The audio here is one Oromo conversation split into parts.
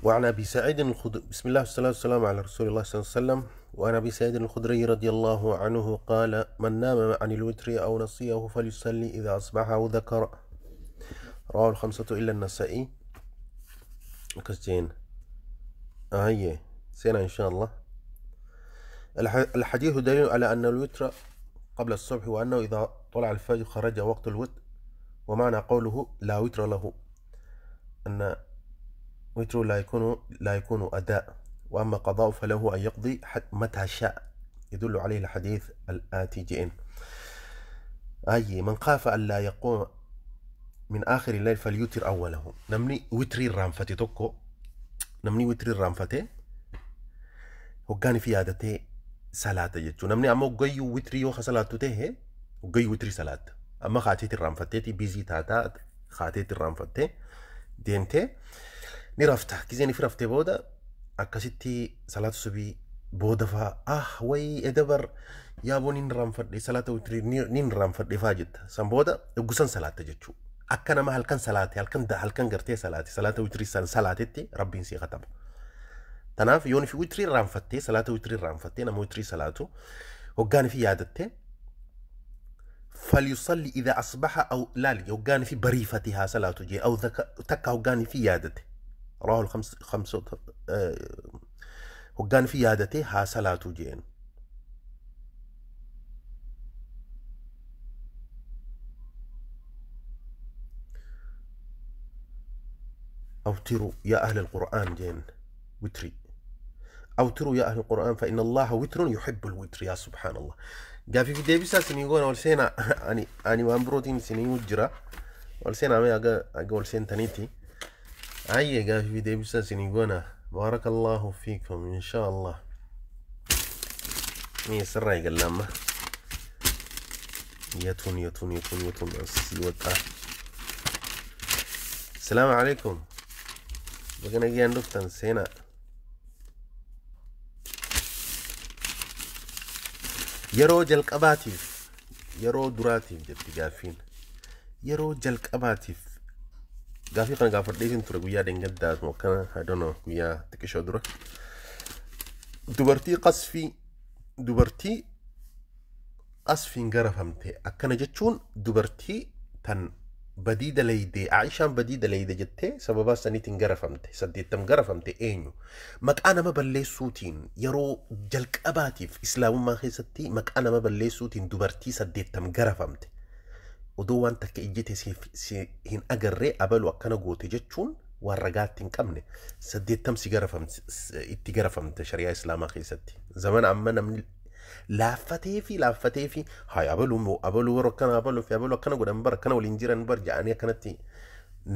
وعن أبي سعيد الخدري، بسم الله والصلاة والسلام على رسول الله صلى الله عليه وسلم. وعن أبي سعيد الخدري رضي الله عنه قال: من نام عن الوتر أو نسيه فليصلي إذا أصبح أو ذكر. رواه الخمسة إلا النسائي. كستين هي سنة إن شاء الله. الحديث دليل على أن الوتر قبل الصبح، وأنه إذا طلع الفجر خرج وقت الوتر. ومعنى قوله لا وتر له أن وتر لا يكون أداء، وأما قضاء فله أن يقضي متى شاء، يدل عليه الحديث الآتي جئن. أي من خاف أن لا يقوم من آخر الليل فليوتر أوله. نمني وتري رانفتي توكو، نمني وتري رانفتي وكان في عادته صلاة جتشو. نمني أما وجيو وتري يوخ صلاة ته وجيو وتري صلاة. أما خاتي الرانفتي تي بيزي تاتا خاتي الرانفتي دينتي نرفته كزيني في رفته بودا أكستي صلاة الصبي بودا فا وي إدبر يا بو نين رانفتي صلاة وتري نين رانفتي فاجت سام بودا وجسن صلاة جتشو. أكنا ما هلكن صلاتي هلكن ده هلكن قرتي صلاتي صلاة وتري صلاتي ربي نسي ختم. تناف يوني في وتري رانفتي صلاة وتري رانفتي نم وتري صلاته وجاني في عادته فليصلي إذا أصبح أو لا لي وجاني في بريفتها صلاة جي أو تكا وجاني في عادته. رواه الخمسة. وجاني في عادته ها صلاة جين. أوتروا يا أهل القرآن جين وتري. أوتروا يا أهل القرآن فإن الله وتر يحب الوتر. يا سبحان الله. قافي في ديبسا سنيقون والسينا أني وان بروتين سنين وجرا والسينا ما أقول سين تنيتي. أي قافي في ديبسا سنيقون. بارك الله فيكم إن شاء الله. مي سرعي قلما يتون يتون يتون يتون السيوطة. السلام عليكم. بقينا جي عندك سينا. yeroo jalqabaatiif yeroo duraatiif jetti gaaffiin. Yeroo jalqabaatiif gaaffii kana gaafadheetiin ture guyyaa dheengaddaas akkana I don't know guyyaa xiqqishoo dura. Dubartii qasfiin garafamte akkana jechuun dubartii tan badii dalayde Aishaan badii dalayde jettee sababa saniitiin garafamte 80 garafamte eenyu maqaa nama balleessuutiin yeroo jalqabaatiif islaamummaa keessatti maqaa nama balleessuutiin dubartii 80 garafamte odoo waan takka ijjite si hin agarree abalu akkana goote jechuun waan ragaatti hin qabne 80 si garafamte itti garafamte shari'aa islaamaa keessatti zamana amma namni laaffatee fi haa abaluu warra akkana abaluu fi abaluu akkana godhan bara akkana waliin jiran bar ja'anii akkanatti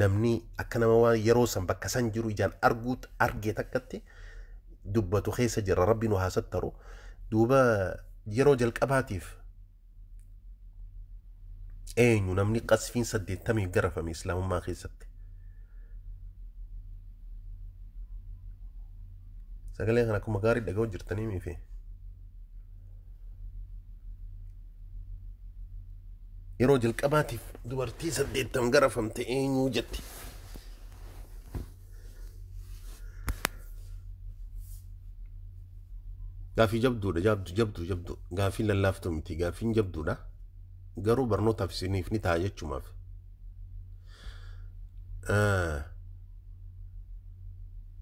namni akka nama waan yeroo san bakka san jiru ijaan arguut argee takkatti dubbatu keessa jira rabbi nu haa sattaru. Duuba yeroo jalqabaatiif eenyu namni qasfiin 80 garafame islaamummaa keessatti. Sagalee kana akkuma gaarii dhaga'u jirtanii miifi. Yeroo jalqabaatiif dubartii 80 garafamte eenyu jetti. Gaaffii jabduudha jabdu gaaffiin lallaaftuu miti gaaffiin jabduudha garuu barnootaaf isiniif ni ta'a jechumaaf.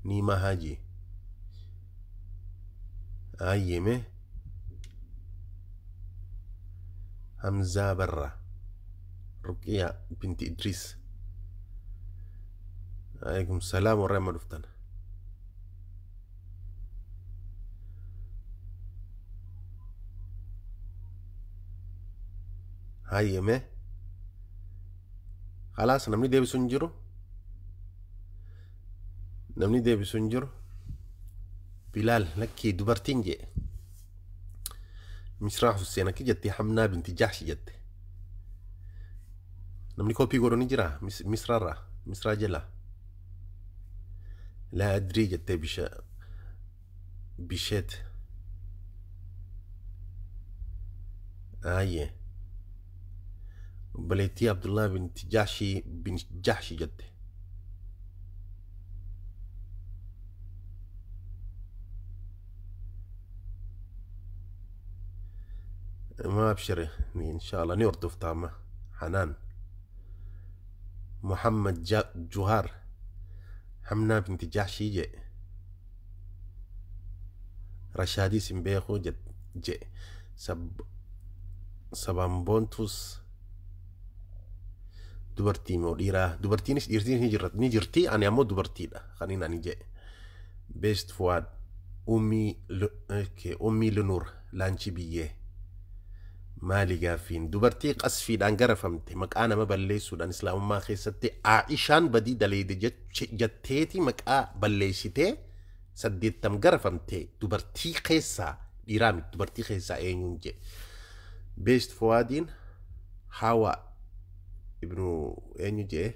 Niimaa Haajii Ayyeme Hamzaa Barraa Ruqiyaa binti Idris. Alaikum salaam warra amma dhuftan. Hayyame khalaas namni deebisu hin jiru. Namni deebisu hin jiru. Bilaal lakkii dubartiin jee. Misraa Hussein akki jetti Hamnaa binti Jahsh jette. Namni koppii godhu ni jira Misraarraa Misraa jala. Laa adrii jettee bisheet. Ayyee. Obboleettii Abdullah binti Jahshi jette. Ma abshire, insha Allah ni hordofta amma. Hanaan Muhammad Juhaar Hamnaa binti Jahshii jee. Rashaadiis hin beekuu jee. Sabaan boontuus dubartii moo dhiiraa? Dubartiinis dhiirtiinis ni jirti. Ani ammoo dubartiidha kaniin ani jee. Beest Fuwaad Ummii Lunuur Laanchi biyyee maali gaaffiin? Dubartii qasfiidhaan garafamte, maqaa nama balleessuudhaan islaamummaa keessatti Aishaan badii daleeyde jetteeti maqaa balleessitee 80 garafamte, dubartii keessaa, dhiiraa miti, dubartii keessaa eenyuun jee. Beest Fuwaadiin Hawa ibnu eenyu jee.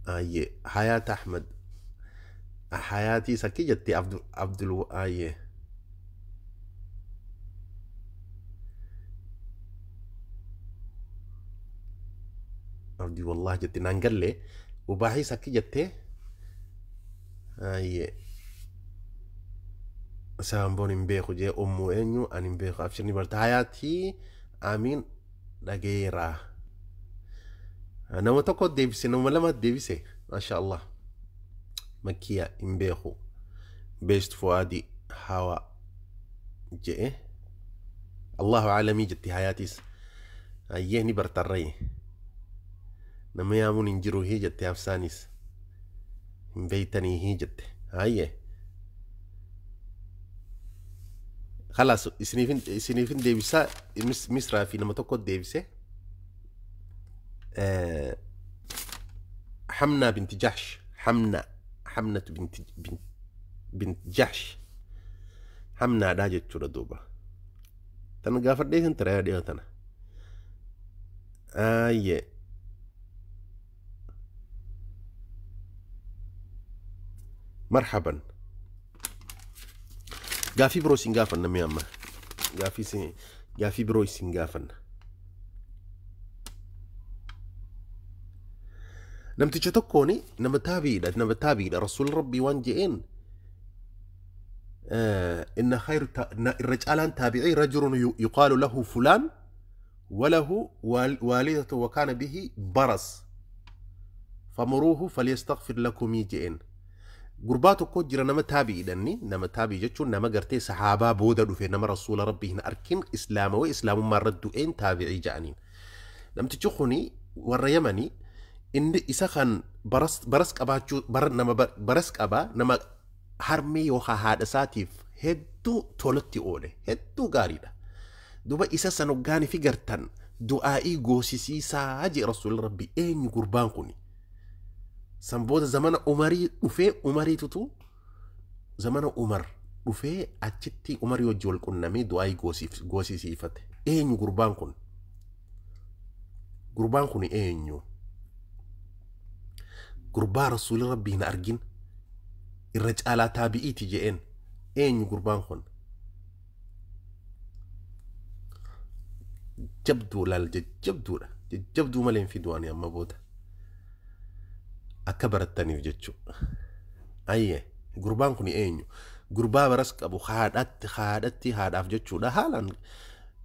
Ayyee, Hayaat Ahmad Hayaatii sakki jette Abdul. Ayyee, Abdii wallah jette naan galle. Ubaahii sakki jette. Ayyee, saamboon hin beeku jee. Ummuu eenyu ani hin beeku. Abshirni barta. Hayaatii Amiin dhageera. Nama tokko deebise, nama lama deebise, maasha Allah. Makkiya hin beeku. Beest Fuwaadi Hawa jee. Allahu alamii jetti Hayaatiis. Ayyee, ni bartarrayi. Nama yaamuun hin jiru hii jette. Hafsaanis hin beeytanii hii jette. Ayyee, خلاص isiniifin deebisaa. Misraa fi nama tokko deebise. Hamna binti Jahsh. Hamna, Hamnatu bint Jahsh, Hamnaadha jechuudha. Duuba tan gaafadhee kan ture dhiyoo tana. Ayyee, marhaban. Gaafii biroo isin gaafanna. Mi amma gaafii biroo isin gaafanna. Namticha tokkooni nama taabiidha, nama taabiidha. Rasuulli Rabbii waan je'een: inna khayru, irra caalaan taabicii rajulun yuqaalu lahu fulaan walahu waalidatu wa kaana bihi baras famuruuhu falyastaghfir lakumii je'een. Gurbaa tokko jira, nama taabiidhanni. Nama taabii jechuun nama gartee sahaabaa booda dhufe, nama rasuula Rabbii hin arkin, islaamawee islaamummaa irra du'een taabicii ja'aniin. Namtichi kuni warra Yamanii. Inni isa kan baras qabaachuu nama baras qabaa, nama harmee yookaan haadha isaatiif hedduu tolatti oole, hedduu gaariidha. Duba isa san hoggaanii fi gartan du'aa'ii goosisiisaa jee rasuulli Rabbii. Eenyu gurbaan kuni? San booda zamana Umarii dhufee, Umariitutu zamana Umar dhufee achitti Umarii wajji wal qunnamee du'aa'ii goosisiifate. Eenyu gurbaan kun? Gurbaan kun eenyu? Gurbaa rasuulli Rabbii hin argin, irra caalaa taabi'iiti je'een. Eenyu gurbaan kun? Jabduu laal, jajjabduudha. Jajjabduu malee hin fidu ani amma booda, akka barattaniif jechuudha. Ayyee, gurbaan kun eenyu? Gurbaa baras qabu, haadhatti haadhaaf jechuudha haalaan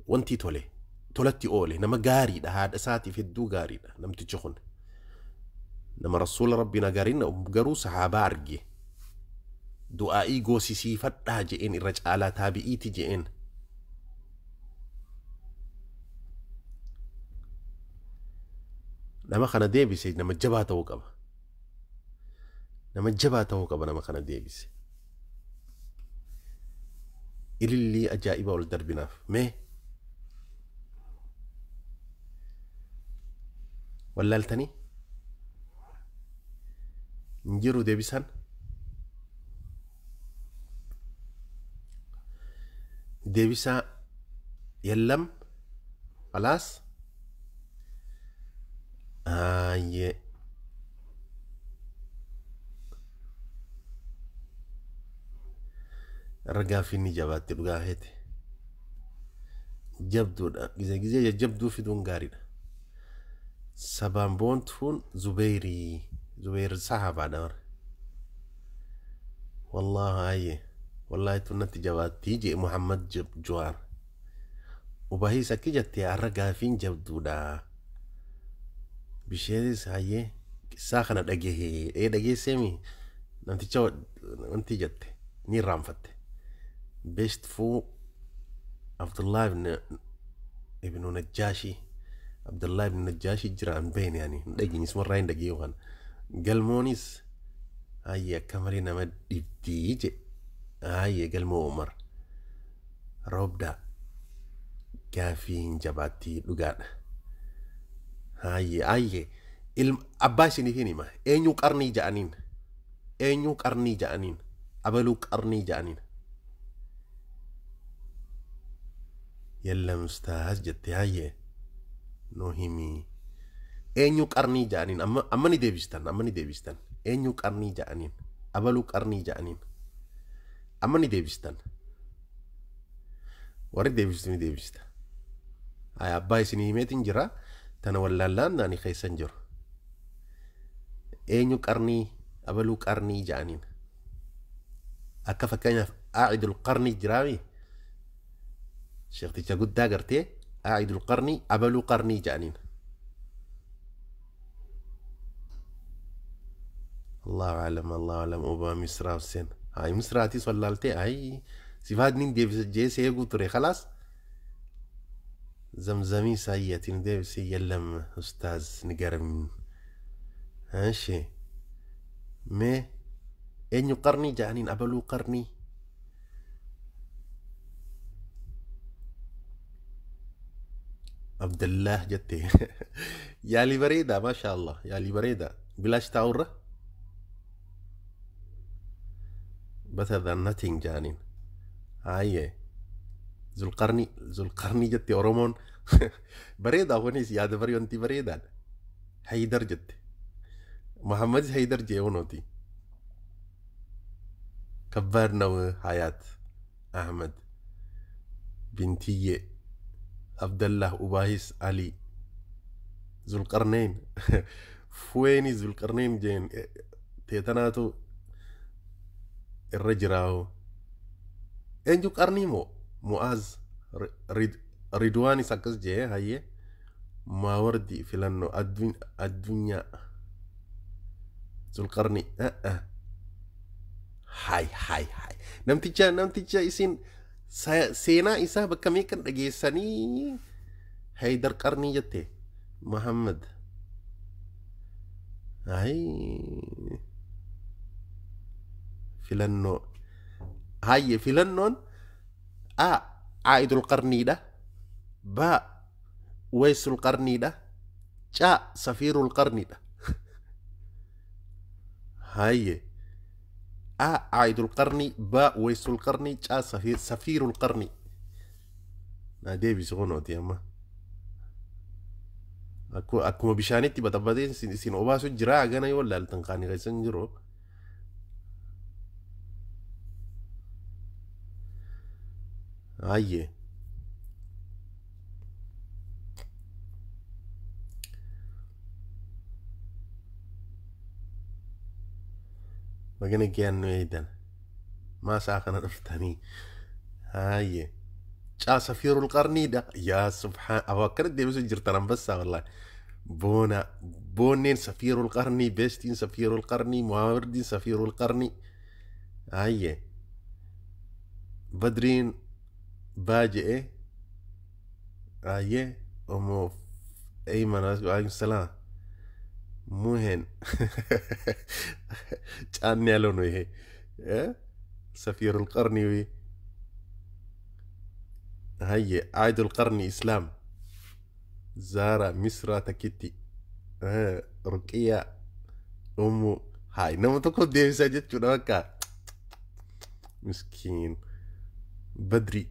wanti tole tolatti oole, nama gaariidha, haadha isaatiif hedduu gaariidha. Namtichi kun nama rasuula Rabbiin agarin garuu sahaabaa arge. Du'aa'ii goosisiifadhaa je'een, irra caalaa taabi'iiti je'een. Nama kana deebise nama jabaa ta'uu qaba. Nama jabaa ta'uu qaba nama kana deebise. Ilillii ajaa'iba ol darbinaaf mee. Wallaaltanii hin jiru deebisaan. Deebisaa yallam khalaas. Ayyee. Irra gaaffiin ni jabaatti, dhugaa feete. Jabduudha. Gizee gizee jajjabduu fiduun gaariidha. Sabaan boontuun Zubeyrii. Zubeyr sahabaadha bara. Wallaahi ayyee. Wallaahi tun natti jabaattii jee Muhammad Jawaar. Ubahiis akki jette har'a gaafiin jabduudha. Bisheetis hayyee qissaa kana dhagahee ee dhageesseemi namticha wanti jette ni irraanfatte. Beestfuu Abdullah ibn Najjaashi Abdullah ibn Najjaashi jira hin beekne ani hin dhageenye isumarraa hin dhagee yookaan galmoonis hayyee akka malee nama dhibdii je hayyee galmoo Umar roobdaa gaafii hin jabaattii dhugaadha. Hayyee hayyee ilma abbaa isiniif hin hima eenyu qarnii ja'aniin eenyu qarnii ja'aniin abaluu qarnii ja'aniin. Yalla mustaaz jette hayyee noo himi eenyu qarnii ja'aniin amma ni deebistan amma ni deebistan eenyu qarnii ja'aniin abaluu qarnii ja'aniin amma ni deebistan warri deebistu ni deebista. Ay abbaa isinii himeetiin jira tana wallaallaan ani keessan jiru. Eenyu qarnii abaluu qarnii ja'aniin akka fakkeenyaaf aacidul qarnii jiraami sheekticha guddaa gartee aacidul qarnii abaluu qarnii ja'aniin. Allahu alam Allahu alam obaa Misraa Hussein. Hay Misraatis wallaaltee ay sifaadniin deebisa jee seeguu ture khalaas. Zamzamii saayyatiin deebisee yallam ustaaz nigaram. Anshi mee eenyu qarnii ja'aniin abaluu qarnii. Abdullah jette yaalii bareedaa maasha Allah yaalii bareedaa bilaash taa'urra better than nothing ja'aniin. Hayyee Zulqarnii Zulqarnii jette Oromoon bareedaa kunis yaada barii wanti bareedaadha. Haydar jette Muhammadis Haydar jee kunooti. ከባድ ነው ሀያት አህመድ ቢንትዬ አብደላህ ኡባሂስ አሊ ዙልቀርነይን ፉዌኒ ዙልቀርነይን ጄን teetanaatu irra jiraawo eenyu qarnii moo mu'aaz ridwaanis akkas jee hayyee maawardi filannoo addunyaa zulqarni hay hay hay namticha isin seenaa isaa bakka meeqan dhageessanii haydar qarnii jette Muhammad ay filannoo hayyee filannoon a caa'idul qarniidha ba waysul qarniidha ca safiirul qarniidha hayyee a caa'idul qarnii ba waysul qarnii ca safiirul qarnii naa deebisu kunooti amma akkuma bishaanitti baxabatee isin obaasu jira gana yoo laaltan kaani keessan jiru. Hayyee magana giyaan nu eeydan maa isaa kana dhuftanii hayyee caa safiirul qarniidha yaa subhaan aboo akkana deebisu jirtan ambassaa wallaahi boona boonneen safiirul qarnii beestiin safiirul qarnii muhammadin safiirul qarnii hayyee badriin baa je'e hayyee omo eyman alaikum salaam ሙሄን ጫን ያለው ነው ይሄ ሰፊሩል ቀርኒ هي عايد القرن إسلام زارا مصر تكتي رقية أمو هاي نما تقول دي سجدت بكا مسكين بدري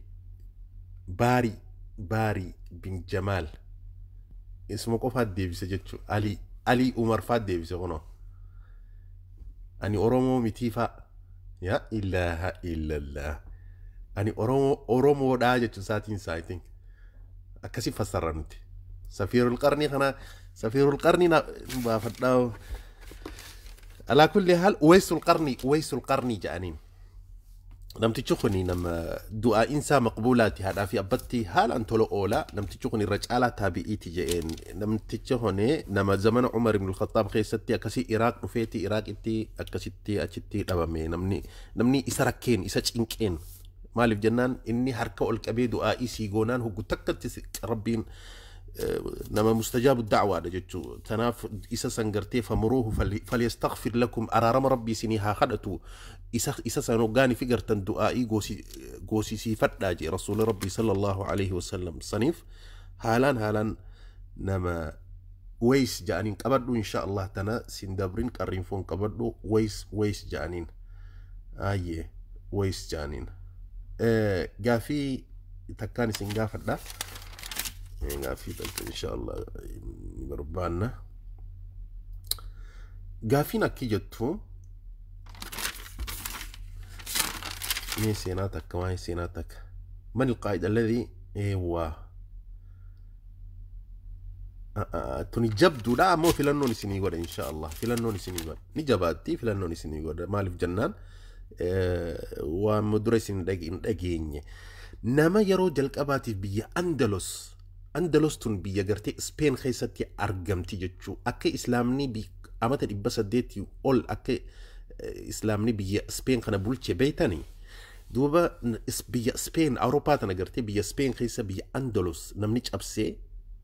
باري باري بن جمال اسمه قفا دي سجدت علي علي عمر فات دي بسغنو أني أورومو متيفا يا إله إلا الله ani Oromoodhaa jechuun isaatiin isaa I think akkasi fassarra nuti safiirul qarnii kana safiirul qarnii na baafadhaa alaa kulli haal uwaysul qarnii jedhaniin Namtichi kun nama du'aa'iinsaa maqbuulaati, haadhaa fi abbatti haalaan tola oola. Namtichi kun irra caalaa taabi'iiti je'een. Namtichi kun nama zamana Umar ibn Khattaab keessatti akkasii Iraaq dhufeeti, Iraaqitti akkasitti achitti dhabame. Namni isa rakkeen isa cinqeen maaliif jennaan, inni harka ol qabee du'aa'ii sii goonaan hoggu takkatti Rabbiin nama mustajaabu da'waadha jechuu. Tanaaf isa san gartee famuruuhu falyastaghfir lakum, araarama Rabbii isinii haa kadhatu, isa san hoggaanii fi gartan du'aa'ii goosisiifadhaa jee Rasuula Rabbii sallallahu alaihi wasallam. Saniif haalaan nama Weys ja'aniin qabadhu, insha Allah tana sin dabrin, qarriinfoon qabadhu. Weys ja'aniin, ayyee, Weys ja'aniin. Gaafii takkaan isin gaafadha. Gaaffii takka insha Allah ni barbaanna. Gaaffiin akki jettu, mee seenaa takka, waa'ee seenaa takka. من القائد الذي ايوه tuni jabduudha, ammoo filannoon isinii godha, insha Allah filannoon isinii godha, ni jabaatti, filannoon isinii godha. Maaliif jennaan, waan dura isin hin dhageenye. Nama yeroo jalqabaatiif biyya Andalos, Andalos tun biyya gartee Speen keessatti argamti jechuu, akka islaamni amata 800 ol akka islaamni biyya Speen kana bulche beeytanii. Duuba biyya Speen, Awurooppaa tana gartee biyya Speen keessa biyya Andalos namni cabsee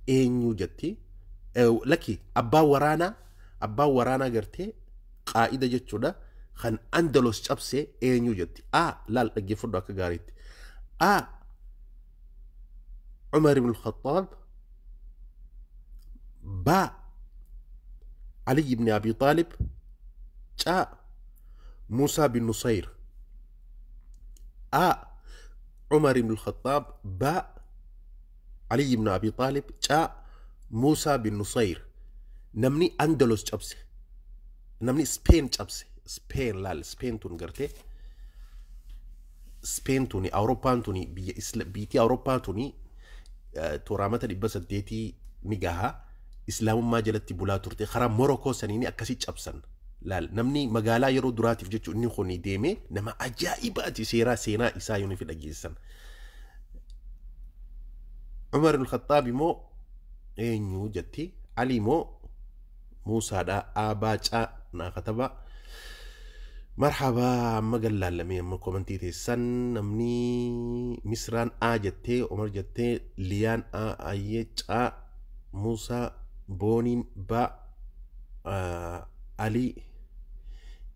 eenyu jetti? Lakki, abbaa waraanaa gartee qaa'ida jechuudha kan Andalos cabsee eenyu jetti? A, laal, dhaggeeffadhu akka gaariitti. A, Umar ibn al-Khattab. Ba, Ali ibn Abi Talib. Ca, Musa bin Nusayr. A, Umar ibn al-Khattab. Ba, Ali ibn Abi Talib. Ca, Musa bin Nusayr. Namni Andalus cabse, namni Spain cabse, Spain, laal, Spain tun gartee Spain tuni, Awurooppaan tuni, biyya biitii Awurooppaa tuni tooraamata 800 ni gaha islaamummaa jalatti bulaa turte. Karaa Morokoo saniini akkasii cabsan. Laal, namni magaalaa yeroo duraatiif jechuun inni kun deemee nama ajaa'ibaati. Seeraa seenaa isaa yoo fi dhageessan. Umar ibn Khattaab immoo eenyu jetti? Ali immoo Muusaadha? Abaa, Caa naa kataba. Marhabaa, amma gallaallamee amma komantii teessan. Namni Misraan A jettee, Umar jettee, Liyaan A, Ayyee, Caa Muusaa, Booniin Ba, Ali,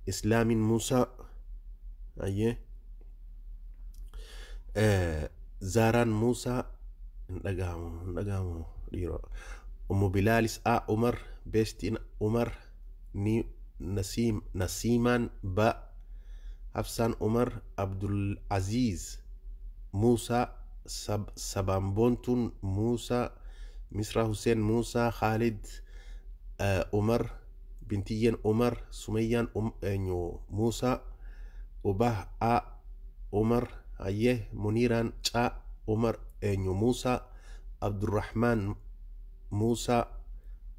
Islaamiin Muusaa, Ayyee, Zaaraan Muusaa. Hin dhagahamu, hin dhagahamu dhiiroo. Ummu Bilaalis A, Umar, Beestiin Umar, ni Nasiim, Nasiimaan Ba, Hafsaan Umar, Abdul Aziz Muusaa, Sabaanboontuun Muusaa, Misraa Hussein Muusaa, Khalid Umar, Bintiyyeen Umar, Sumayyaan eenyu Muusaa, Ubah A, Umar, Ayyee, Muniiraan Caa, Umar, eenyu Muusaa, Abdurrahmaan Muusaa,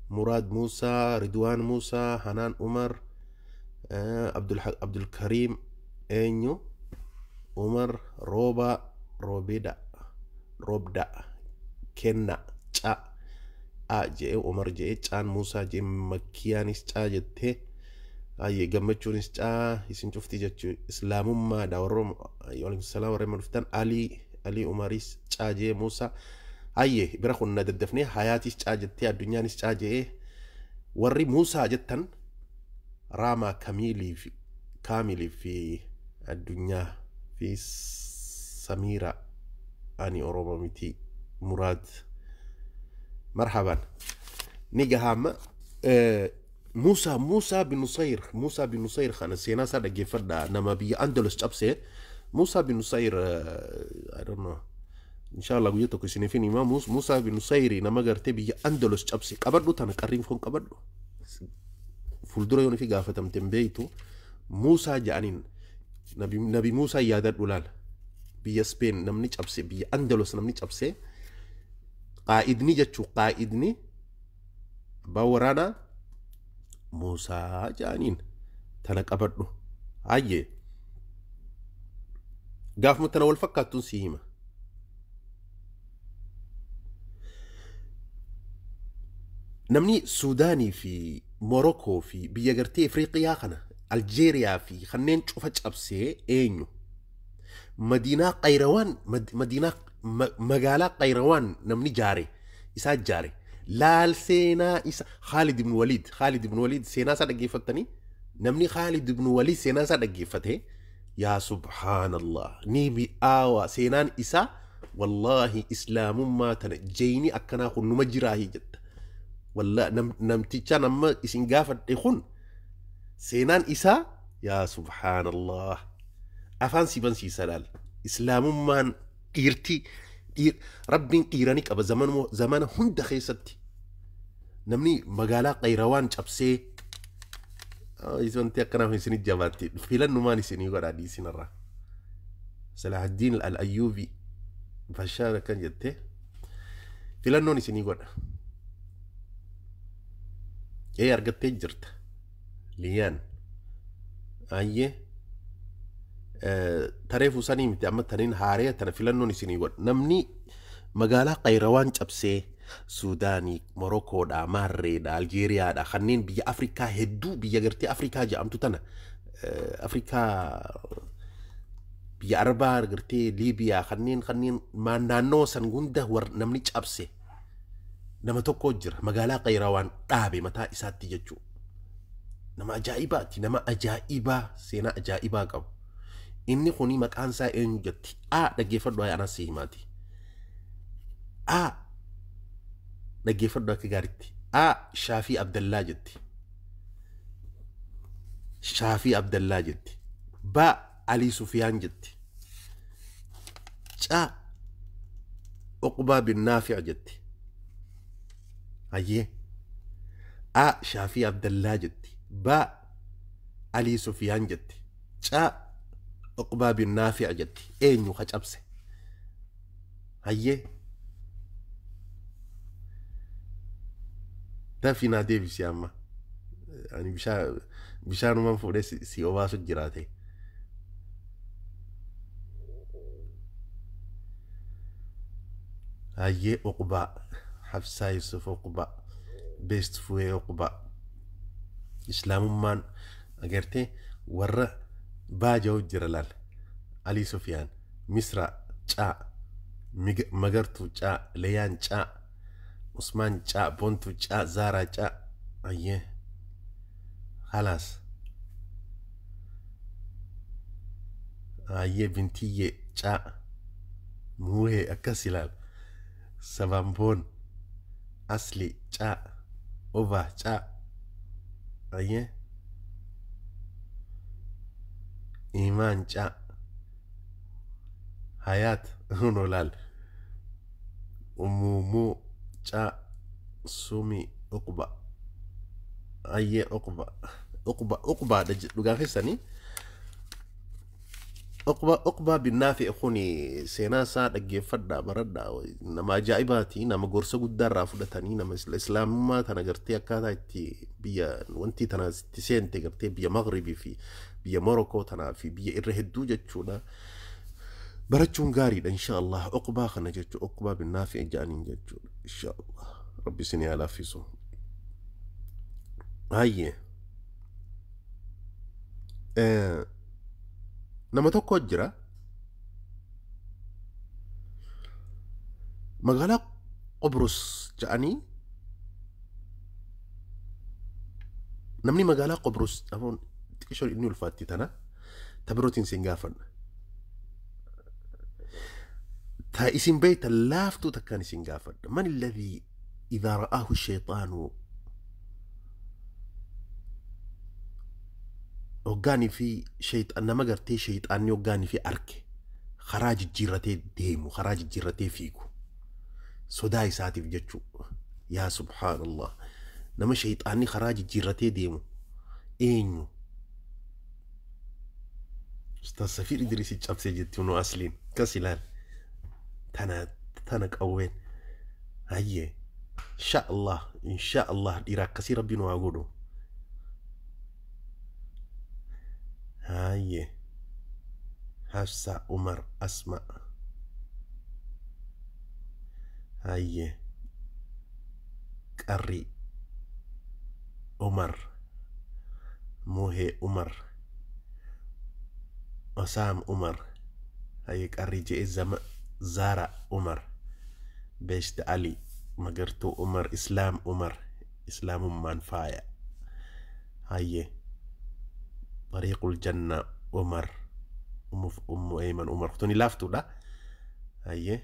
Muraad Muusaa, Ridwaan Muusaa, Hanaan Umar, Abdulkariim eenyu Umar, Rooba, Roobeda, Roobda, Kenna Ca, A je'ee, Umar je'ee, Caan Muusaa je'ee, Makkiyaanis Caa jettee, ayyee, Gammachuunis Caa, isin cufti jechuu islaamummaadha. Warra waalaikum salaam, warra dhuftan. Ali Umaris Caa je'ee, Muusaa, ayyee, bira kun na daddafnee. Hayaatis Caa jettee, Addunyaanis Caa je'ee. Warri Muusaa jettan Raamaa Kamiilii fi Kaamilii fi Addunyaa fi Samiira. Ani Oromoo miti. Muraad, marhaban, ni gahaama. Muusaa bin Nusayr, Muusaa bin Nusayr kana seenaa isaa dhaggeeffadha. Nama biyya Andalus cabse Muusaa bin Nusayr. I don't know, inshallah guyyaa tokko isiniifin hima. Muusaa bin Nusayr nama gartee biyya Andalus cabse. Qabadhu tana, qarriin foon qabadhu, fuuldura yoon fi gaafatamte hin beeytu. Muusaa ja'aniin, nabi Muusaa yaadadhu. Laal, biyya Speen namni cabse, biyya Andalus namni cabse, qaa'idni jechuu, qaa'idni abbaan waraanaa Muusaa ja'aniin. Tana qabadhu, hayyee. Gaafuma tana wal fakkaattuun si hima. Namni Suudaanii fi Morokoo fi biyya gartee Afriiqiyaa kana Aljeeriyaa fi kanneen cufa cabsee eenyu? Madiinaa Qayrawaan, madiinaa magaalaa Qayrawaan namni jaare isaa jaare. Laal seenaa isa Khaalid ibn Waliid, Khaalid ibn Waliid seenaa isaa dhaggeeffattanii, namni Khaalid ibn Waliid seenaa isaa dhaggeeffate, yaa subhaanallah, ni mi'aawa seenaan isaa. Wallaahi islaamummaa tana jeyni akkanaa kun numa jiraahii jetta. Wallaahi namticha nama isin gaafadhe kun seenaan isaa, yaa subhaanallah, afaan si bansiisa. Laal, islaamummaan dhiirtii rabbiin dhiirani qaba zamana hunda keessatti. Namni magaalaa Qayrawaan cabsee, wanti akkanaaf isinit jabaatti filannumaan isinii godhaa dhiisinarraa. Salahaddiin Al-Ayyuubi Bashaar akkan jette, filannoon isinii godha. Ee, argattee jirta Liyaan. Ayyee, taree fuusanii miti, amma taniin haaree tana filannoon isinii godha. Namni magaalaa Qayrawaan cabsee Suudaanii, Morokoodha, Maarreedha, Aljeeriyaadha, kanneen biyya Afrikaa hedduu, biyya gartee Afrikaa jedhamtu tana, Afrikaa biyya Arabaa gartee Liibiyaa, kanneen naannoo san hunda namni cabse nama tokko jira, magaalaa Qayrawaan dhaabe mataa isaatti jechuudha. Nama ajaa'ibaati, nama ajaa'ibaa seenaa ajaa'ibaa qabu. Inni kuni maqaan isaa eenyu jetti? A, dhaggeeffadhu, anas si himaati. A, dhaggeeffadhu akka gaariitti. A, Shaafii Abdallaa jetti. Shaafii Abdallaa jetti. B, Alii Sufiyaan jetti. C, Uqbaa bin Naafic jetti. Hayyee. A, Shaafii Abdallaa jetti. B, Alii Sufiyaan jetti. C, Uqbaa bin Naafic jetti. Eenyu ka cabse? Hayyee. Dafii naa deebisi amma. Ani bishaanumaan fuudhee si obaasu jiraate. Hayyee, Uqbaa. Habsaa Yusuf Uqbaa. Beest Fuwee Uqbaa. Islaamummaan agartee warra baaja'u jira laal. Alii Sufiyaan, Misra Caa, Magartuu Caa, Leyaan Caa, Usmaan Caa, Bontuu Caa, Zaaraa Caa. Hayyee. Khalaas. Hayyee, Bintiyyee Caa. Muuhee akkas ilaal. Sabamboon. Asli Caa. Obaa Caa. Hayyee. Imaan Caa. Hayaat hunoo laal. Umuumuu Caa. Sumi Uqba. Hayyee, Uqba. Uqba Uqbaadha dhugaa keessanii. Uqbaa bin Naafi kuni seenaa isaa dhaggeeffadhaa, baradhaa. Nama ajaa'ibaati, nama gorsa guddaa irraa fudhatanii, nama islaamummaa tana gartee akkaataa itti biyya wanti tana itti seente, gartee biyya Maghribii fi biyya Morokoo tanaa fi biyya irra hedduu jechuudha. Barachuun gaariidha insha Allah. Uqbaa kana jechuudha, Uqbaa bin Naafi jedhaniin jechuudha, insha Allah. Rabbi isin haa laaffisu. Hayyee. Nama tokko jira magaalaa Qobrus jedhanii. Namni magaalaa Qobrus afoon xiqqishoo inni ulfaatti tana ta birootiin sin gaafadha. Ta isin beektan laaftuu takkaan isin gaafadha. Man alladhii idhaa ra'aahu shayxaanu, hoggaanii fi shayxaan nama gartee shayxaanni hoggaanii fi arke karaa jijjiirratee deemu, karaa jijjiirratee fiigu sodaa isaatiif jechuu. Yaa subhaanallah, nama shayxaanni karaa jijjiirratee deemu eenyu? Ustaaz Safiir Idriis cabsee jetti nu asliin akkas ilaal. Tana qawween. Hayyee, insha Allah, insha Allah, dhiira akkasii rabbi nu haa godhu. Hayyee. Hafsa Umar Asma Hayyee Qarri Umar Muhee Umar Osaam Umar Hayyee Qarri je'e Zara Umar Beshte Ali Magartuu Umar Islaam Umar Islaamummaan faaya Hayyee Tariiqul Janna Umar Ummu Ayman Umar tuni laaftuudha Hayyee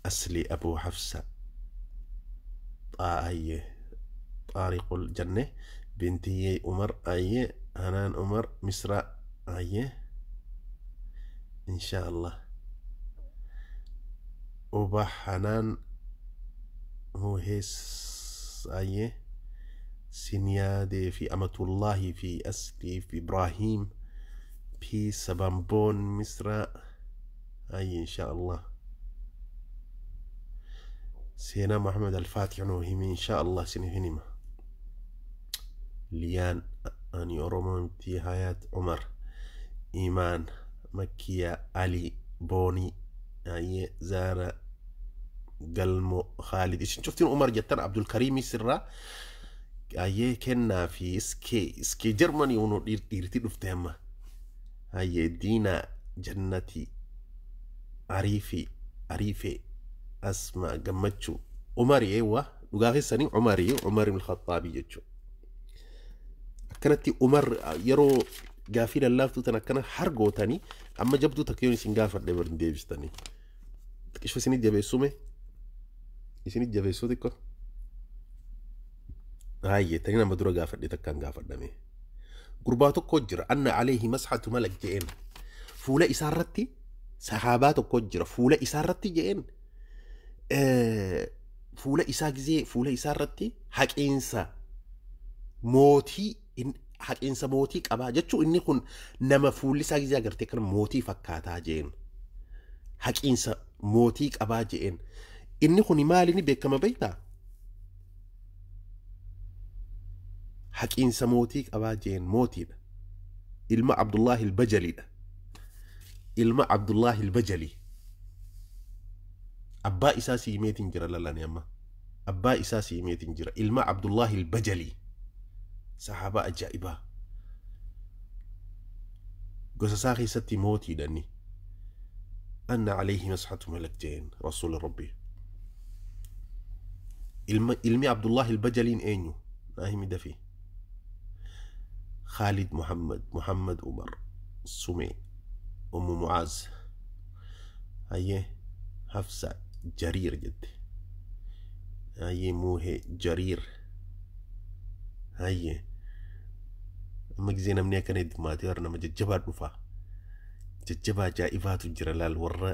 Asli Abu Hafsa Hayyee Taariqul Janne Bintiyyee Umar Hayyee Hanaan Umar Misra Hayyee Insha Allah Uba Hanaan Muhees Hayyee Sinyaadee fi Amatullaahi fi Asli fi Ibraahim fi Sabamboon Misra Hayyee Insha Allah Seenaa Muhammad Al-Fatih nuu himi Insha Allah sinif hin hima Liyaan ani Oromoo miti Hayaat Umar Imaan Makkiyaa Ali Boonii Hayyee Zaara Galmo Khaalid isin cuftiin Umar jettan Abdulkariimii sirraa Hayyee kennaa fi iskee Jarmanii unoo dhiirti dhufte amma Hayyee Diinaa Jannatii Ariifii Ariifee Asma Gammachuu Umarii eewwa dhugaa keessanii Umarii Umar ibn Khaxaabii jechuudha. Akkanatti Umar yeroo gaafii lallaaftuu tan akkana hargootanii amma jabduu takka yoon isin gaafadhe bar hin deebistanii. Xiqqisho isinit jabeessume isinit jabeessuu xiqqo. Hayyee tani nama dura gaafadhe takkaan gaafadhame. Gurbaa tokko jira anna alayhi masxatu malak je'een fuula isaarratti sahaabaa tokko jira fuula isaarratti je'een fuula isaa gizee fuula isaarratti haqiinsa mootii haqiinsa mootii qabaa jechuu inni kun nama fuulli isaa gizee agartee kana mootii fakkaataa je'een haqiinsa mootii qabaa je'een inni kun maali ni beekama beektaa haqiinsa mootii qabaa je'een mootiidha ilma Abdullaahi Albajaliidha ilma Abdullaahi Albajalii abbaa isaa siimeetiin jira lalani amma abbaa isaa siimeetiin jira ilma Abdullaahi Albajalii sahaabaa ajaa'ibaa gosa isaa keessatti mootiidha inni anna alayhi masxatu malak je'een rasuula rabbii ilmi Abdullaahi Albajaliin eenyu naa himi dafii Khalid Muhammad Muhammad Umar Sumee Ummu Mucaaz Hayyee Hafsa Jariir jette Hayyee Muuhee Jariir Hayyee amma gizee namni akkana heddummaatee warra nama jajjabaa dhufaa jajjabaa ajaa'ibaatu jira laal warra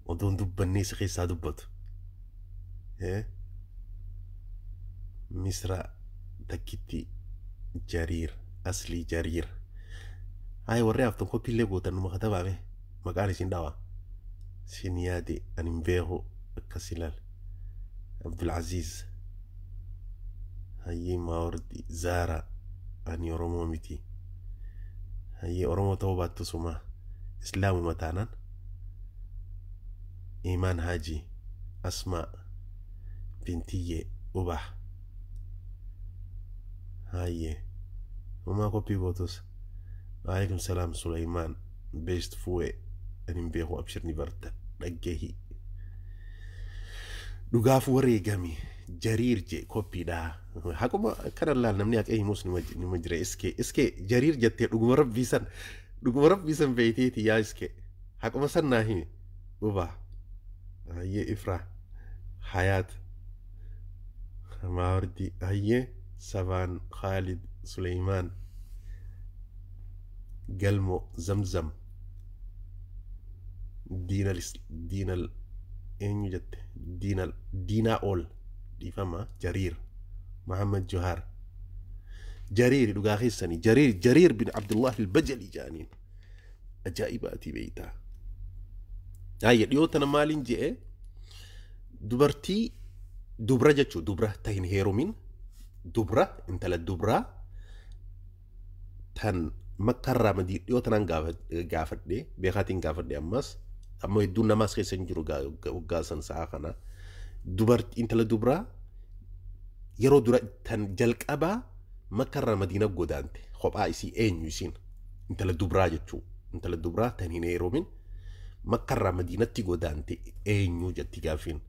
odoon dubbannee isa keessaa dubbatu Misra takkitti Jariir Aslii Jariir Hayi warri haftan koppiillee gootan numa katabaame maqaan isin dhawaa sin yaade ani hin beeku akkas ilaal Abdulaziz Hayyee Maawardi Zaara ani Oromoo miti Hayyee Oromoo ta'uu baattu suma Islaamuma taanaan Imaan Haji Asmaa Bintiyyee Ubah Hayyee Umaa koppii gootus Waalaikum salaam Suleymaan Beest Fuwee ani hin beeku abshir ni barta dhaggeehi dhugaaf wareegami Jariir je koppiidha haquma kana laal namni haqee himus nima jira iskee Jariir jettee dhuguma rabbii san beeyteeti yaa iskee haquma san naa himi Ubaa Hayyee Ifraa Hayaat Maawardi Hayyee Sabaan Khaalid Suleymaan Galmo Zamzam Diinal eenyu jette Diinaa ol dhiifama Jariir Muhammad Johaar Jariir dhugaa keessanii Jariir bin Abdullaahi Albajali jedhaniin ajaa'ibaatii beeytaa Hayyee dhiyoo tana maaliin je'e dubartii dubra jechuu dubra ta hin heerumin dubra intala dubraa tan Makkarraa dhiyoo tanaan gaafadhe beekaatiin gaafadhe ammas ammoo hedduun namaas keessa hin jiru waggaa san sa'a kana dubartii intala dubraa yeroo dura tan jalqabaa Makkarraa Madiina godaante kophaa isii eenyu isiin intala dubraa jechuu intala dubraa tan hin heerumin Makkarraa Madiinatti godaante eenyu jetti gaafiin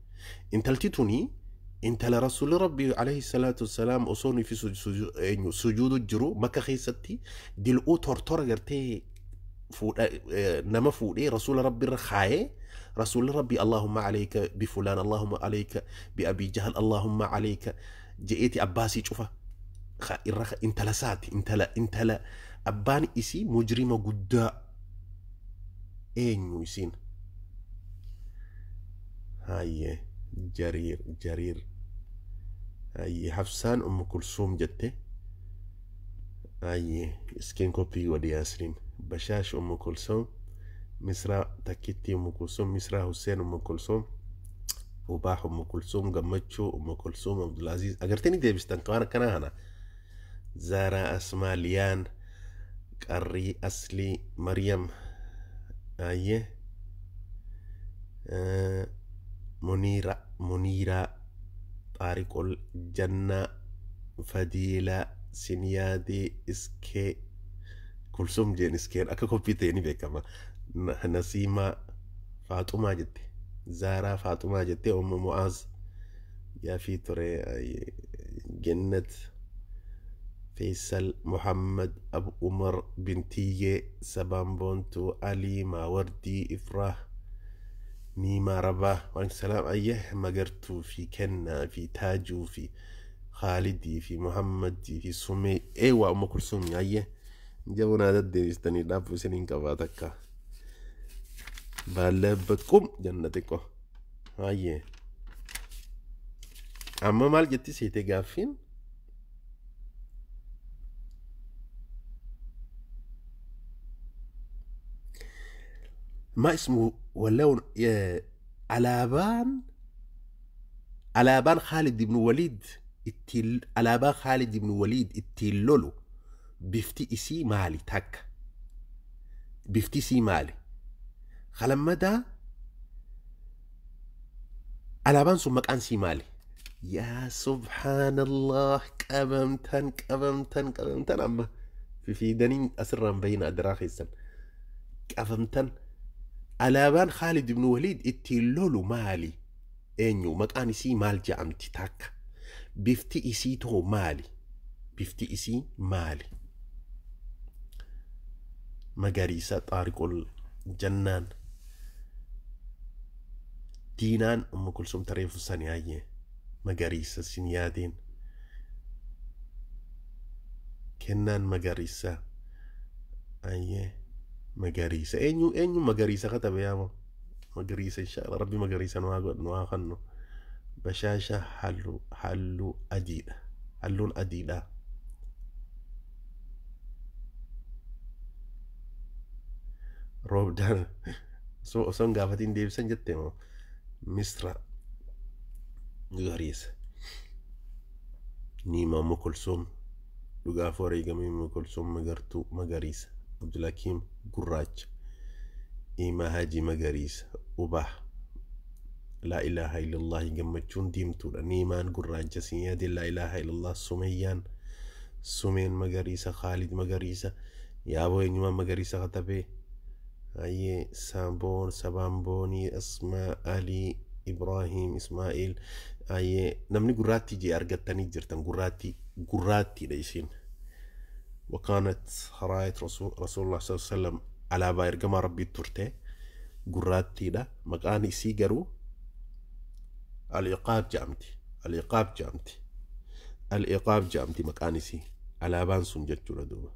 intalti tuni intala rasuulli rabbii alayhi salaatu wassalaam osoo nuyi fi eenyu sujuudu jiru Makka keessatti dil'uu tortora gartee fuudha nama fuudhee rasuula rabbi irra kaayee rasuulli rabbii Allahumma alayka bifulaan Allahumma alayka biabii jahal Allahumma alayka je'eeti abbaasii cufa irra intala saati intala abbaan isii mujrima guddaa eenyu isiin hayyee jariir hayyee Hafsaan Ummu Kulsuum jette hayyee iskeen koppii godhi Yaasriin Bashaash Ummu Kulsuum Misraa Takkitti Ummu Kulsuum Misraa Hussein Ummu Kulsuum Ubaax Ummu Kulsuum Gammachuu Ummu Kulsuum Abdulaziz agartanii deebistan waan akkanaa kana Zaaraa Asmaa Liyaan Qarrii Aslii Maryam hayyee Muniiraa Xaariqol Jannaa Fadiilaa Sinyaadee Iskee Kulsuum jeen iskeen akka koppii ta'e ni beekama. Nasiimaa Faaxumaa jette. Zaaraa Faaxumaa jette Ummu Mu'aaz Yaafii ture Gennat Faisal Muhammad Abu Umar Bintiyyee Sabaan Boontuu Alii Maawardii Ifraah Niimaa Rabaa Waalaikum salaam ayyee Magartuu fi Kennaa fi Taajuu fi Khaalidii fi Muhammadii fi Sumee eewaa Ummu Kulsuum ayyee jabunaa deddeebistanii dhaabbu isiniin qabaa takka baallabbakum janna xiqqoo ayyee amma maal jetti seete gaaffiin ما اسمه ولون alaabaan Khaalid ibn Waliid ittiin alaabaa Khaalid ibn Waliid ittiin lolu bifti isii maali takka bifti isii maali kalammadaa alaabaan sun maqaan isii maali yaa subhaanallah qabamtan amma fifiidanii asirraan bayina adiraa keessan qabamtan alaabaan Khaalid ibn Waliid ittiin lolu maali eenyu maqaan isii maal je'amti takka bifti isii too maali bifti isii maali magariisa Xaariqol Jannaan Diinaan Ummu Kulsuum tareefu sani hayyee magariisa sin yaadeen kennaan magariisa hayyee magariisa eenyu magariisa katabe yaamo magariisa inshallah rabbi magariisa nu haa godhu nu haa kennu bashaasha halluu adiidha halluun adiidha roobdaan osoo hin gaafatiin deebisan jette moo Misra magariisa Niimaa Ummu Kulsuum dhugaaf wareegamee Ummu Kulsuum magartuu magariisa Abdulhakiim gurraacha Imaa Hajii magariisa Ubah laa ilaaha illallah gammachuun diimtuudha Niimaan gurraacha Sinyaadeen laa ilaaha illallah Sumeyyaan Sumeen magariisa Khaalid magariisa yaaboo eenyumaan magariisa katabee hayyee Saboon Sabaan Boonii Asmaa Alii Ibraahim Ismaa'il hayyee namni gurraattii jee argattanii jirtan gurraattiidha isiin وكانت راية رسول الله صلى الله عليه وسلم alaabaa ergamaa rabbii turte gurraattiidha maqaan isii garuu al-iqaab jedhamti al-iqaab jedhamti al-iqaab jedhamti maqaan isii alaabaan sun jechuudha duuba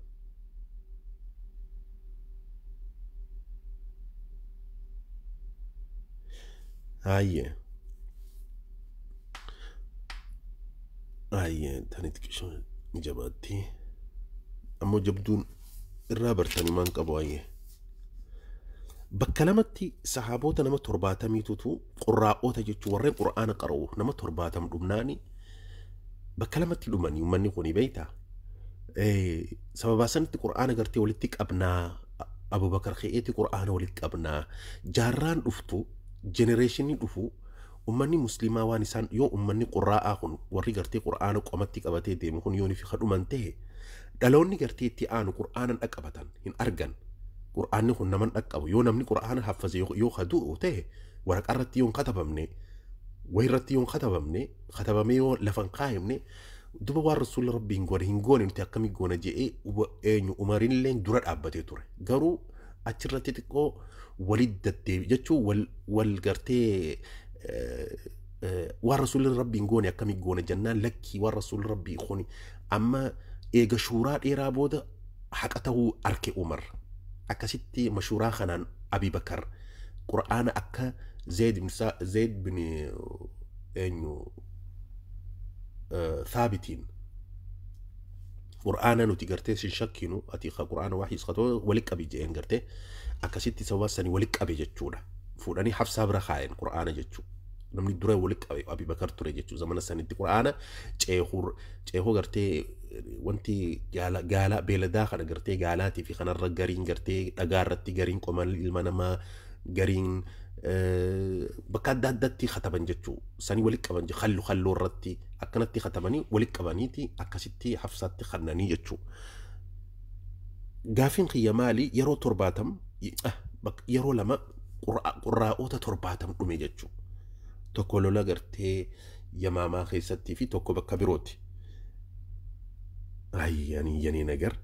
hayyee hayyee tani xiqqishoo ni jabaatti ammoo jabduun irraa bartanii maan qabu hayyee bakka lamatti sahaabota nama 70tu qurraa'ota jechuun warreen qura'aana qara'u nama 70 dhumnaani bakka lamatti dhumanii uummanni kun beektaa Sababaa sanitti qur'aana gartee walitti qabnaa, Abubakar ka'eeti qur'aana walitti qabnaa, jaarraan dhuftu, jenereeshinii dhufu, ummanni musliimaa waan isaan yoo ummanni qurraa'aa kun warri gartee qur'aana qomatti qabatee deemu kun yoon fi kadhuman ta'e, dhaloonni gartee itti aanu qur'aana dhaqqabatan hin argan. Qur'aanni kun naman dhaqqabu yoo namni qur'aana haffaze yoo kadu'u ta'e, waraqaa irratti yoo hin katabamne, wayirratti yoo hin katabamne, katabamee yoo lafa hin kaayamne, duba waan rasuulli rabbii hin goone hin goone, nuti akkamii goona je'ee eenyu Umarinillee dura dhaabbatee ture. Garuu achirratti xiqqoo walit deddeebi jechuun wal gartee waan rasuulli rabbii hin goone akkamii goona jennaan, lakkii, waan rasuulli rabbii kun amma eega shuuraa dheeraa booda haqa ta'uu arke Umar. Akkasitti mashuuraa kanaan Abi Bakar qur'aana akka Zayd bin eenyu Thaabitiin qur'aana nuti gartee sin shakkinu, ati qur'aana waxii isqatoo walitti qabi jeen, gartee akkasitti sababa sanii walitti qabe jechuudha. Fuudhanii Hafsaa bira kaayan qur'aana jechuudha. Namni dura walitti qabe Abi Bakar ture jechuudha. Zamana sanitti qur'aana ceehuu gartee wanti gaala gaala beeladaa kana gartee gaalaatii fi kanarra gariin gartee dhagaa irratti, gariin qoma ilma namaa, gariin bakka adda addaatti kataban jechuu, sanii walitti qaban, hallu halluu irratti akkanatti katabanii walitti qabaniiti akkasitti Hafsaatti kannanii jechuu. Gaafiin kiyya maali? Yeroo 70, yeroo lama qurraa'ota 70 dhume jechuu. Tokko lola gartee Yamaamaa keessattii fi tokko bakka birooti. Ayyanii yanii nagar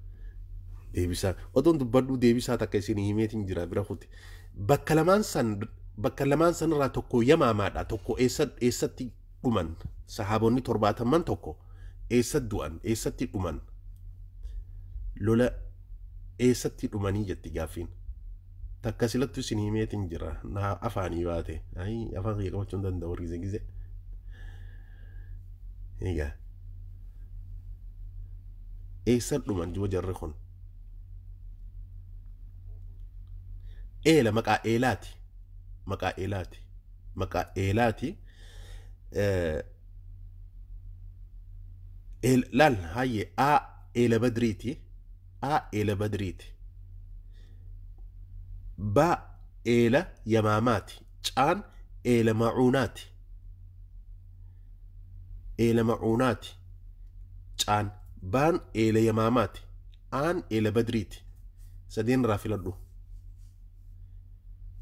deebisaa otoon dubbadhuu deebisaa takka isin himeetiin jira bira kuti. Bakka lamaan san, bakka lamaan san irraa tokko Yamaamaadha, tokko eessatti dhuman sahaabonni 70n? Tokko eessatti du'an, eessatti dhuman, lola eessatti dhumanii jetti gaaffiin. Takka silattu isin himeetiin jira, naa afaanii baate. Ayi, afaan kiyya qabachuu hin danda'u gize gize. Egaa eessa dhuman jiwa jarri kun? Eela, maqaa eelaati, maqaa eelaati, maqaa eelaati. Laal, hayyee, a eela Badriiti, a eela Badriiti, ba eela Yamaamaati, caan eela Macuunaati, eela Macuunaati caan, baan eela Yamaamaati, aan eela Badriiti. Sadeen irraa filadhu.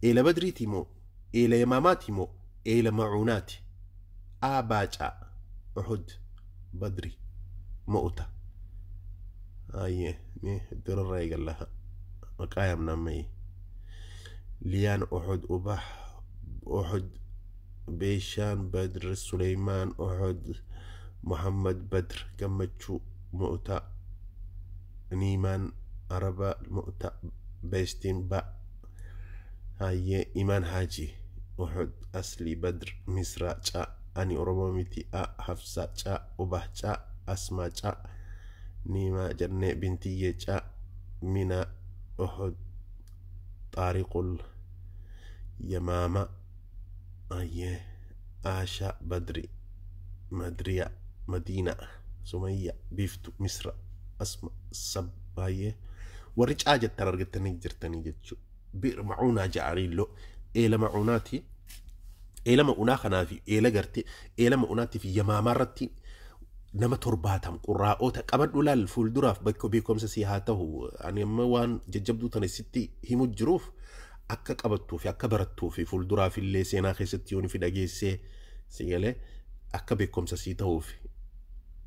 Eela Badriiti moo, eela Yamaamaati moo, eela Macuunaati? A, baacaa, Uhud, Badri, Mo'uta. Ayyee, mee durarraa eegalla. Maqaa yaamnaan mayi Liyaan Uhud, Ubah Uhud, Beeshaan Badr, Suleymaan Uhud, Muhammad Badr, Gammachuu Mo'uta, Niimaan Araba Mo'uta, Beestiin Ba. Hayyee, Imaan Haaji Uhud, Asli Badr, Misra Ca, ani Oromoo miti A, Hafsa Ca, Ubah Ca, Asmaa Ca, Niimaa jannee, Bintiyyee Ca, Mina Uhud, Xaariqul Yamaama. Hayyee, Aasha Badri, Madriya Madiina, Sumayya, Biiftu Misra, Asma Sab. Baay'ee warri caa jettan argattanii jirtanii jechuu. Bi'r Macuunaa ja'anii lo eela Macuunaati. Eela Ma'unaa kanaa fi eela gartee eela Ma'unaatii fi Yamaamaa irratti nama 70 qurraa'oota qabadhu. Laal, fuulduraaf bakka beekumsa si haa ta'u. Ani amma waan jajjabduu tana sitti himu jiruuf akka qabattuu fi akka barattuu fi fuulduraaf illee seenaa keessatti yoon fi dhageessee si galee akka beekumsa sii ta'uuf.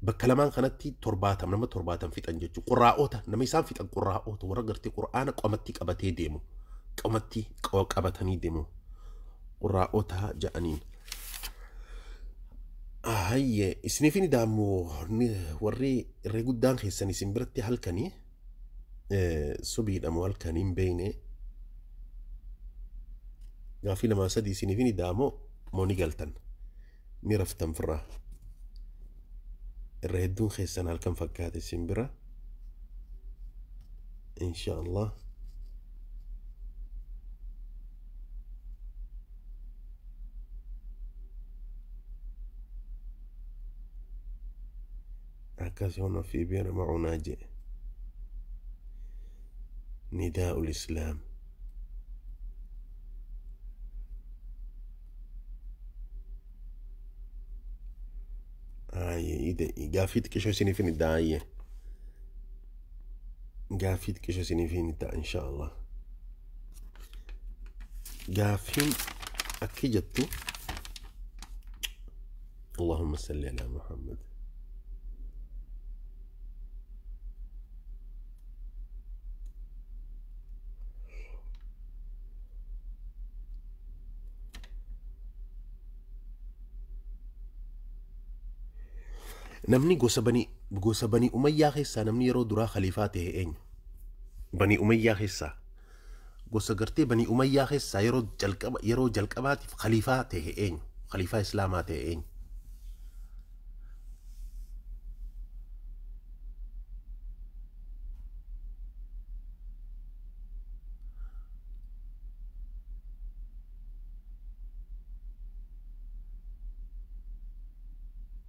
Bakka lamaan kanatti 70, nama 70 fixan jechuudha. Qurraa'oota nama isaan fixan, qurraa'oota warra gartee qur'aana qomatti qabatee deemu, qomatti qabatanii deemu, qurraa'oota ja'aniin. Hayyee, isiniif ni daammoo warri irree guddaan keessan isin biratti halkanii subiidhamu halkanii hin beekne. Gaafii lamaa sadii isiniif ni daamoo moo ni galtan, ni raftan firraa? Irra hedduun keessan halkan fakkaate isin bira. Insha Allah. Akkasii hona fi beera macunaa jee. Nidaa'ul Islaam. Gaaffii xiqqishoo isiniif hin iddaa ayyee. Gaaffii xiqqishoo isiniif hin iddaa insha Allah. Gaaffiin akki jettu Allahumma salli ala Muhammad. Namni gosa banii Umayyaa keessaa namni yeroo duraa khaliifaa ta'e eenyu? Banii Umayyaa keessaa gosa gartee banii Umayyaa keessaa yeroo jalqabaatiif khaliifaa ta'e eenyu? Khaliifaa Islaamaa ta'e eenyu?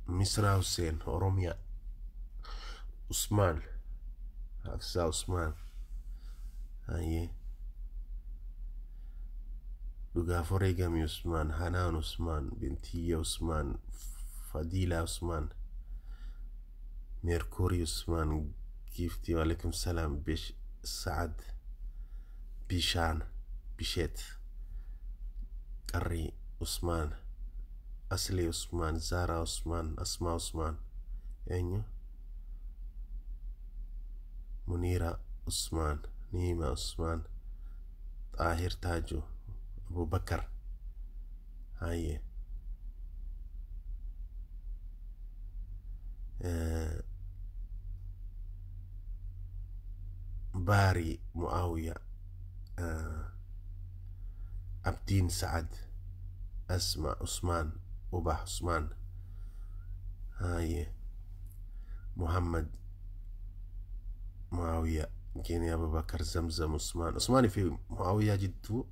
Misraa Hussein, Oromiyaa, Usmaan, Hafsaa Usmaan, Hayyee, Dhugaaf Wareegami Usmaan, Hanaan Usmaan, Bintiyya Usmaan, Fadiilaa Usmaan, Meerkurii Usmaan, Giiftii Waalaikum Salaam, Bish Sa'ad, Bishaan, Bisheet, Qarrii Usmaan, Asli Usmaan, Zara Usmaan, Asmaa Usmaan, eenyu? Muniira Usmaan, Niima Usmaan, Xaahir Taaju, Abubakar. Hayyee. Baarii Mu'aawiya, Abdiin Sa'ad, Asma Usmaan, Ubah Usmaan, Hayyee, Muhammad Muawiya, Gini Abubakar, Zamzam Usmaan. Usmaanii fi Muawiyaa jidduu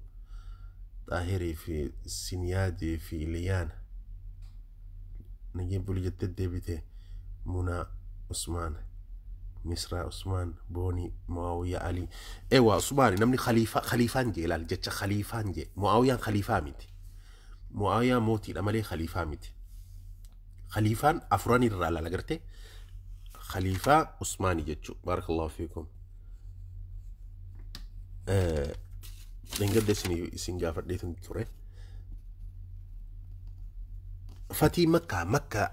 Xaahirii fi Sinyaadii fi Liyaan. Nageen bulii jettee deebite Munaa Usmaan, Misraa Usmaan, Boonii Muawiyaa Ali. Eewwa Usmaani namni khaliifaan jee ilaal jecha khaliifaan jee. Muawiyaan khaliifaa miti. Muawiyaan mootiidha malee khaliifaa miti. Khaliifaan afuran irraa laala gartee khaliifaa Usmaanii jechuudha. Barakallahu fiikum. Dhangadda isin gaafadheetu ture. Fatii Makkaa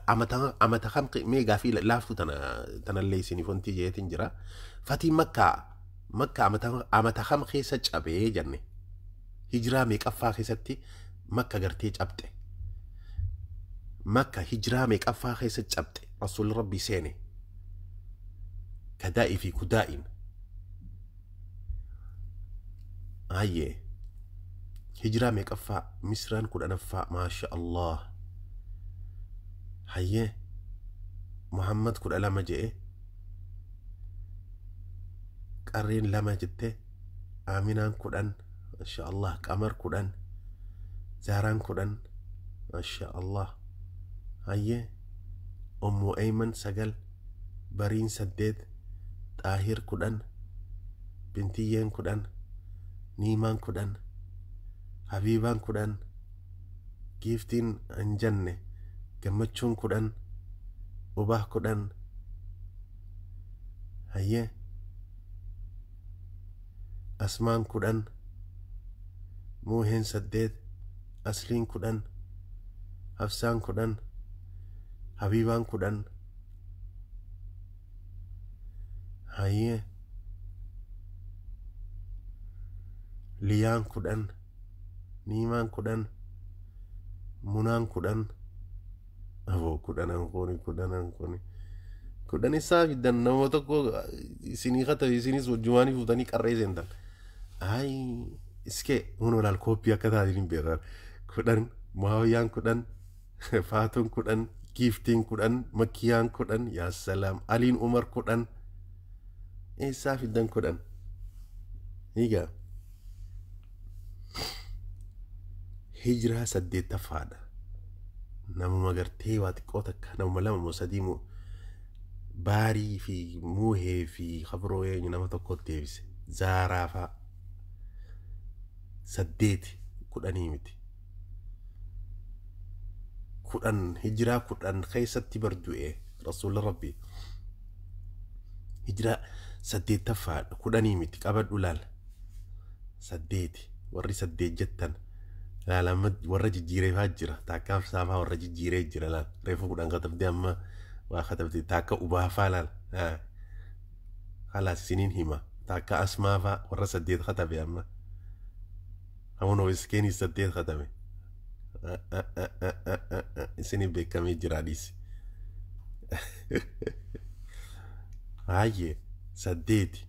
amata kam mee gaafii laaftu tanallee isiniif wanti jeetiin jira. Fatii Makkaa amata kam keessa cabee jenne hijiraa meeqaffaa keessatti Makka gartee cabxe. Makka hijiraa meeqaffaa keessa cabxe Rasuulli Rabbii seene. Kadaa'ii fi kudaa'iin. Hayyee hijiraa meeqaffaa Misraan 10ffaa maasha Allah. Hayyee Muhammad 12 je'e qarreen 2 jette Aminaan 10 maasha Allah Qamar 10 Zaaraan 10 maasha Allah. Hayyee Ummu Ayman 9 Bariin 8 Xaahir 10 Bintiyyeen 10 Niimaan 10 Habiibaan 10 Giiftiin hin jenne Gammachuun 10 Ubah 10 Hayyee Asmaan 10 Muuheen 8 Asliin 10 Hafsaan 10 Habiibaan 10 Hayyee Liyaan 10 Niimaan 10 Munaan 10 Aboo 10 kuni 10 kuni 10 isaa fiddan nama tokko isinii katabe isinis wajjumaanii fuutanii qarree seentan. Ay iskee hun olaal kooppii akka taatiin hin beekan. 10 Muawiyaan 10 Faatuun 10 Giiftiin 10 Makkiyaan 10 yaa salaam Aliin Umar 10 eessaa fiddan 10 Egaa hijiraa 8ffaadha. Namuma gartee waa xiqqoo takka namuma 2 moo 3 moo Baarii fi muuhee fi kabroo eenyu nama tokkotti deebise. Zaaraa fa'a. 8 10 miti. 10 hijiraa 10 keessatti bar du'e rasuulli rabbii. Hijiraa 8ffaadha 10 miti qabadhu laal. 8 warri 8 jettan laal amma warra jijjiireefaa jira taakkaaf saafaa warra jijjiiree jira laal reefu 10 katabdee amma waa katabdee taakka ubaafaa laal. Khalaas isiniin hima taakka asmaafaa warra 8 katabe amma. Hamuun iskeenii 8 katabe. Isiniin beekamee jira dhiisi. Hayyee 8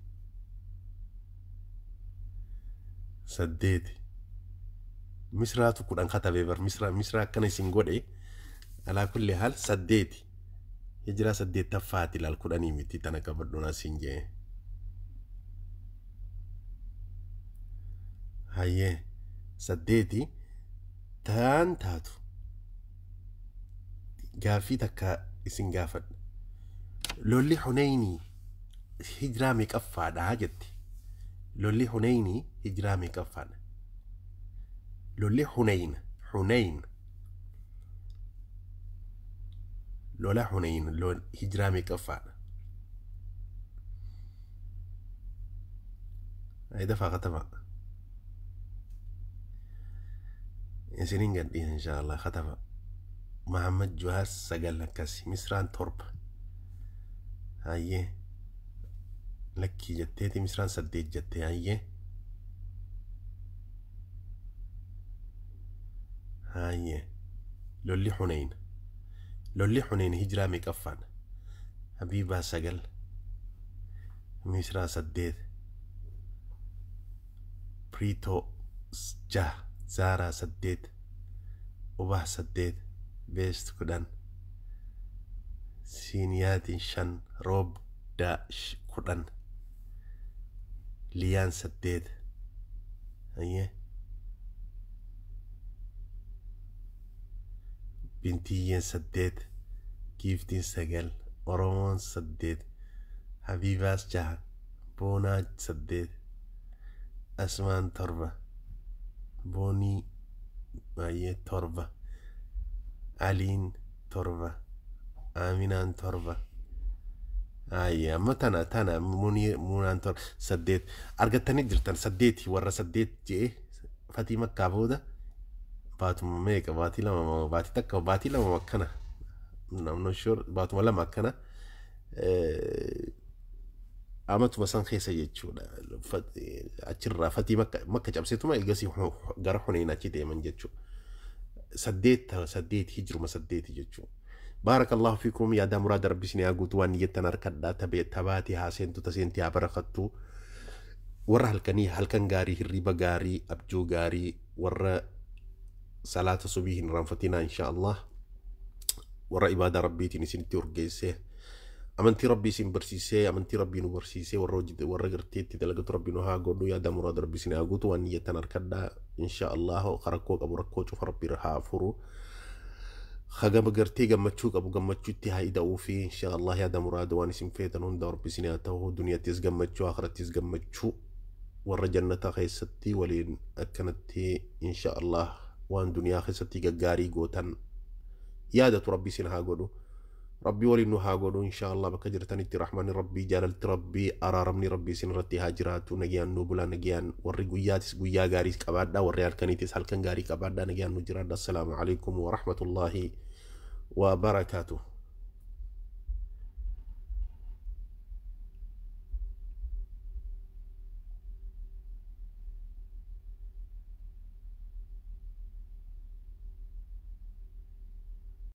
8 Misraatu 10 katabee bar Misraa akkana isin godhe alaa kulli haal 8 hijiraa 8ffaati laal 10 miti tana qabadhu naa siin jee. Hayyee 8 taan taatu gaaffii takka isin gaafadha. Lolli Huneynii hijiraa meeqaffaadha jetti. Lolli Huneynii hijiraa meeqaffaadha? Lolli Huneyn Huneyn lola Huneyn hijiraa meeqaffaadha? Dafaa kataba. Isiniin gadhiisa inshaallah kataba. Mahammad Juhaar 9 akkasi Misraan 7. Hayyee lakkii jetteeti Misraan 8 jettee hayyee. Hayyee lolli Huneyn lolli Huneyn hijiraa meeqaffaadha? Habiibaa 9 Misraa 8 Priitoo 6 Zaaraa 8 Ubah 8 Beest 10 Siiniyaatiin 5 Roobdaa 10 Liyaan 8 hayyee Bintiyyeen 8 Giiftiin 9 Oromoon 8 Habiibaas 6 Boonaa 8 Asmaan 7 Boonii baay'ee 7 Aliin 7 Aminaan 7 Hayyee amma tana muunaan 7 8 argattanii jirtan 8 warra 8 je'e fatii makkaa booda baatuma meeqa baatii 2 baatii 1 baatii 2 akkana I'm not sure baatuma 2 akkana amatuma san keessa jechuudha. Achirraa fatii makka cabseetuma eegasii gara Huneyn achi deeman jechuudha. 8 8 hijruma 8 jechuudha. Baarakallahu fiikum yaada muraada rabbi isin haa guutu waan niyyattan harkadhaa tabaati haa seentu taseenti haa barakattu. Warra halkanii halkan gaarii hirriba gaarii abjuu gaarii warra salaata subii hin irraanfatinaa insha Allah. Warra ibaadaa rabbiitiin isinitti urgeessee amantii rabbii isin barsiisee amantii rabbii nu barsiisee warra hojii warra garteetti dalagatu rabbii nu haa godhu yaada muraada rabbi isin haa guutu waan niyyattan harkadhaa insha Allah rakkoo qabu rakkoo cufa rabbii haa furu. Hagama gartee gammachuu qabu gammachuu itti haa ida'uu fi insha Allah yaada muraada waan isin feetan hunda rabbi isin haa ta'u duniyattis gammachuu akhirattis gammachuu warra jannata keessatti waliin akkanatti insha Allah waan duniyaa keessatti gaggaarii gootan yaadatu rabbi isin haa godhu. Rabbi waliin nu haa godhu insha Allah bakka jirtanitti rahmanni rabbii jaalalti rabbii araaramni rabbii isin irratti haa jiraatu nagayaan nu bulaa nagayaan warri guyyaatis guyyaa gaarii qabaadhaa warri halkaniitis halkan gaarii qabaadhaa nagayaan nu jiraadha. Assalaamu alaikum wa rahmatullaahi wa barakaatuh.